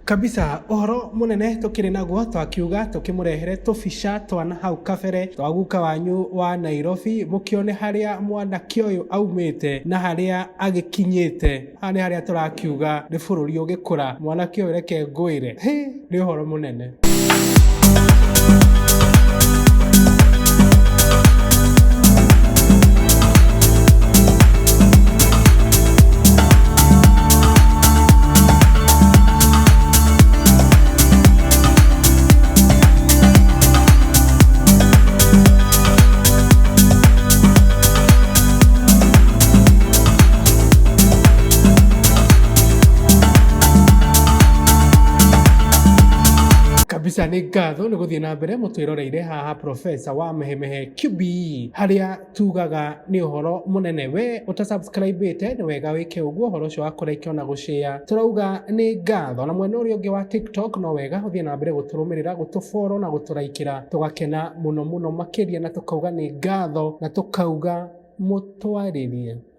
Kabisa ũhoro mũnene tũkĩrĩ naguo twakiuga tũkĩmũrehere tũbica twa na hau kabere twa guka wanyu wa Nairobi, mũkĩone harĩa mwanake ũyũ aumĩte na harĩa agĩkinyĩte. Haha nĩ harĩa tũrakiuga nĩ bũrũri ũgĩkũra. Mwanake ũyũ reke ngwĩre, hĩ, nĩ ũhoro mũnene. Kabisa nĩ ngatho nĩ gũthiĩ na mbere mũtwĩroreire haha Profesa wa Mehemehe QBE harĩa tugaga nĩ ũhoro mũnene. We ũta subscribe ĩte nĩ wega wĩke ũguo, ũhoro ũcio wa kũreke ona gũshare tũrauga nĩ ngatho. Na mwena ũrĩa ũngĩ wa TikTok no wega ũthiĩ na mbere gũtũrũmĩrĩra, gũtũfollow na gũtũraikĩra, tũgakena mũno mũno makĩria na tũkauga nĩ ngatho na tũkauga mũtwarĩrie.